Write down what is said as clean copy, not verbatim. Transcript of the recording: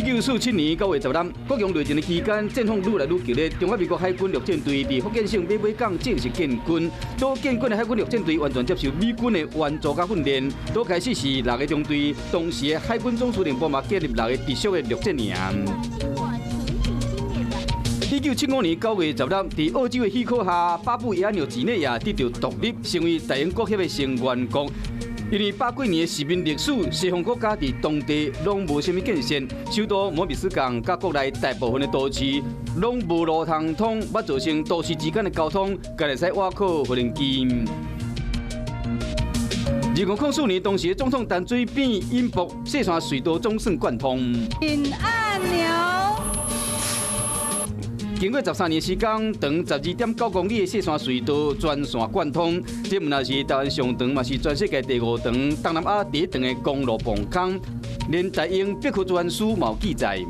1947年9月16，國共內戰的期間，戰況愈來愈激烈。中華民國海軍陸戰隊佇福建省馬尾港正式建軍。佇建軍的海軍陸戰隊完全接受美軍的援助佮訓練。佇開始是六個中隊，當時的海軍總司令部嘛建立六個直屬的陸戰營。1975年9月16，佇澳洲的許可下，巴布亞紐幾內亞得到獨立，成為大英國協的成員國。因為百幾年的殖民歷史，西方國家佇當地攏無啥物建設，首都摩爾斯港佮國內大部分的都市攏無路通通，欲造成都市之間的交通，干焦會使倚靠無人機。2004年，當時的總統陳水扁引爆雪山隧道總算貫通。請按鈕。經過13年時間，長12.9公里的雪山隧道全線貫通，這毋但是台灣上長，嘛是全世界第五長、東南亞第一長的公路磅空，連大英百科全書嘛有記載。